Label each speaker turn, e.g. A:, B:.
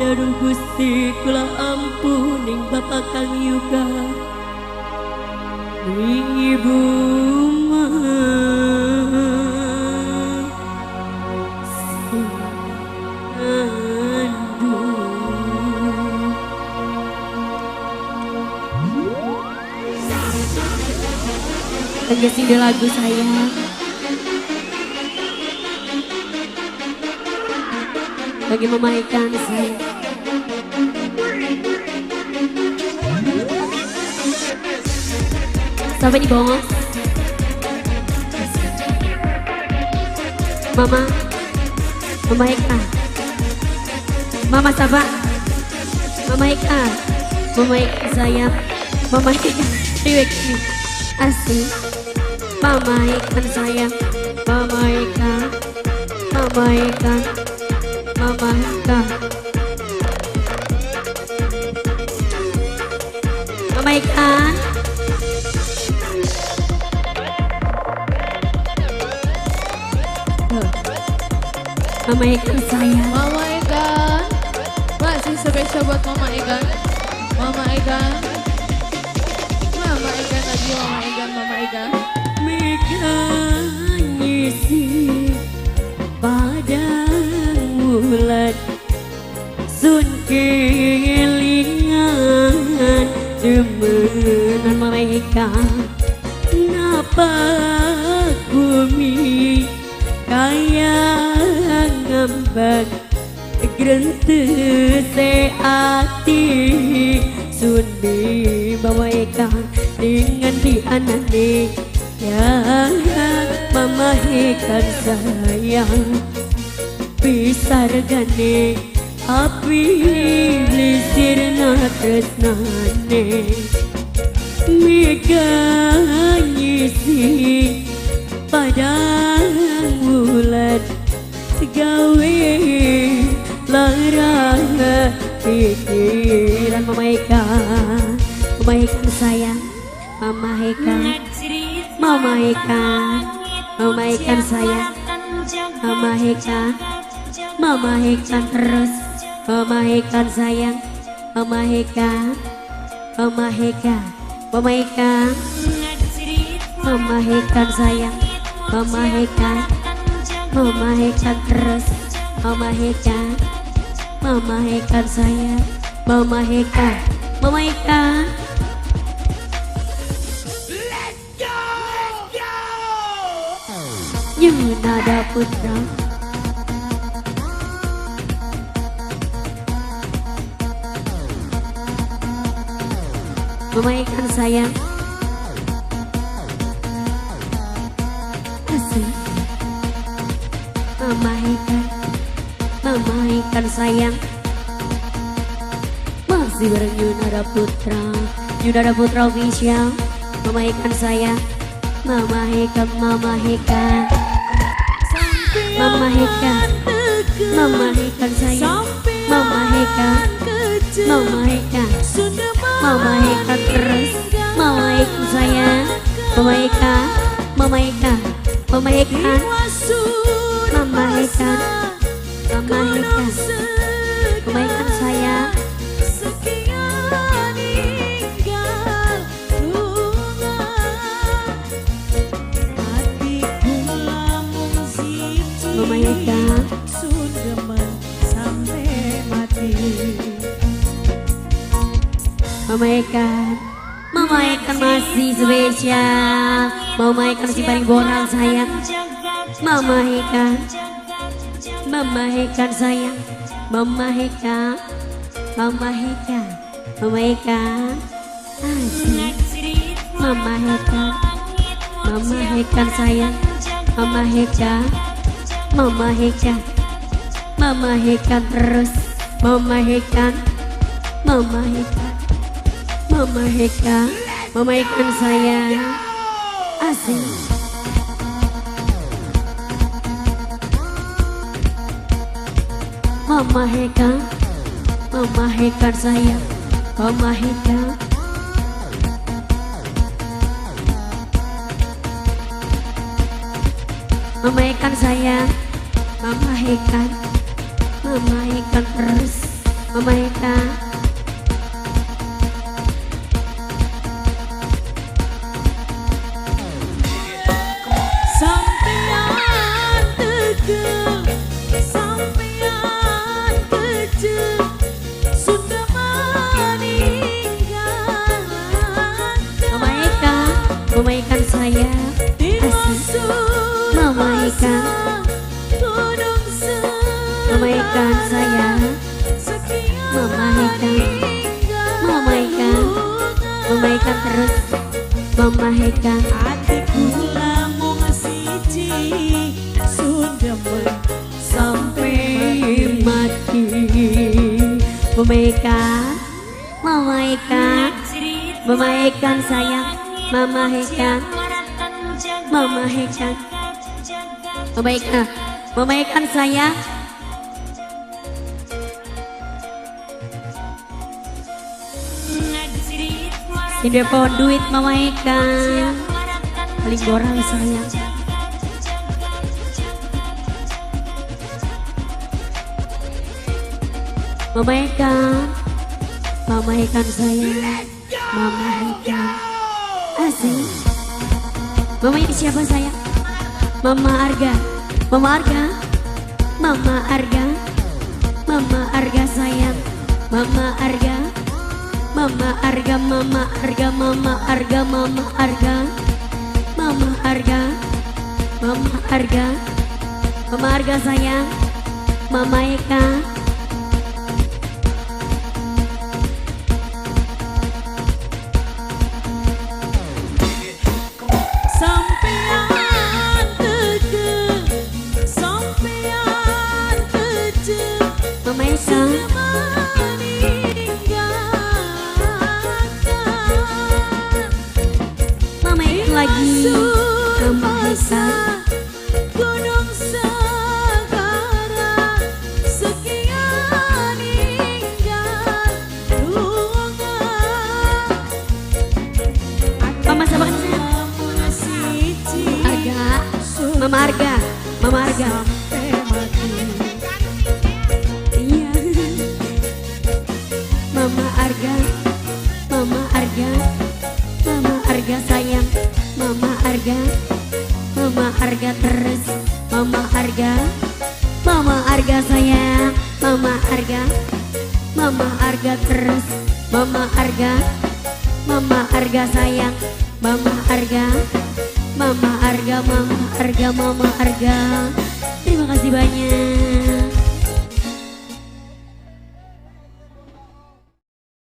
A: Aduh Gusti kula ampun ning Bapak Kang Yuga ning Ibu sing ngandung. Tegesin di lagu saya. Bagi memainkan saya. Sampai di bongos. Mama, Mama Eka, Mama Saba, Mama Eka, Mama Eka sayang, Mama Eka, riwek asik, Mama Eka sayang, Mama Eka, Mama Eka, Mama Eka, Mama Eka. Mama Eka sayang.
B: Mama Eka. Masih spesial buat Mama Eka. Mama Eka. Mama Eka lagi, Mama Eka, Mama Eka.
A: Mega ngisi padang bulan sun kelingan demenan Mama Eka napak bumi kaya ngambek grentese ati sun bawa Eka dengan di anane ya Mama Eka sayang bisa regane api blisirna tresnane mega ngisi padang bulan gawe lara pikiran. Mama Eka, Mama Eka sayang, Mama Eka, Mama Eka, Mama Eka sayang, Mama Eka, Mama Eka terus, Mama Eka sayang, Mama Eka, Mama Eka, Mama Eka, Mama Eka sayang, Mama Eka, Mama Eka terus, Mama Eka, Mama Eka sayang, Mama Eka, Mama Eka.
C: Let's go, let's go.
A: Yunada Putra. Mama Eka sayang. Asik. Mama Eka, Mama Eka sayang. Masih bareng Yunada Putra, Yunada Putra official. Mama Eka sayang, Mama Eka, Mama Eka, Mama Eka, Mama Eka sayang, Mama Eka, Mama Eka, Mama Eka terus, Mama Eka sayang, Mama Eka, Mama Eka, Mama Eka, Mama Eka, Mama Eka, Mama Eka sayang. Mama Eka, Mama Eka, Mama Eka masih spesial. Mama Eka masih paling boral sayang. Mama Eka, Mama Eka sayang. Mama Eka, Mama Eka, Mama Eka, asik. Mama Eka, Mama Eka sayang. Mama Eka, Mama Eka, Mama Eka terus. Mama Eka, Mama Eka, Mama Eka, Mama Eka sayang. Asik. Mama Eka, Mama Eka sayang, Mama Eka. Mama Eka sayang, Mama Eka, Mama Eka terus. Mama Eka.
B: Sampean tegel, sampean kecil, sudah meninggalkan.
A: Mama Eka, Mama Eka saya. Asik. Mama Eka, Mama Eka saya. Mama Eka, Mama Eka, Mama Eka terus, Mama Eka.
B: Atiku namung siji, sudah
A: sampai mati. Mama Eka, Mama Eka, Mama Eka sayang, Mama Eka, Mama Eka, Mama Eka, Mama Eka sayang. Ini pohon duit Mama Eka, paling gorang sayang. Mama Eka, Mama Eka sayang, Mama Eka, asik. Mama ini siapa sayang? Mama Arga, Mama Arga, Mama Arga, Mama Arga sayang, Mama Arga, Mama Arga, Mama Arga, Mama Arga, Mama Arga, Mama Arga, Mama Arga, Mama Arga sayang, Mama Eka.
B: Sampean tegel, sampean kecil,
A: Mama Eka, Mama Eka lagi, Mama Eka.
B: Gunung Segara, sekian hingga lunga.
A: Mama siapa kan sayang? Arga, Mama Arga, Mama Arga. Iya. Mama Arga, Mama Arga, Mama Arga sayang, Mama Arga, Mama Arga terus, Mama Arga, Mama Arga sayang, Mama Arga, Mama Arga terus, Mama Arga, Mama Arga sayang, Mama Arga, Mama Arga, Mama Arga, Mama Arga. Terima kasih banyak.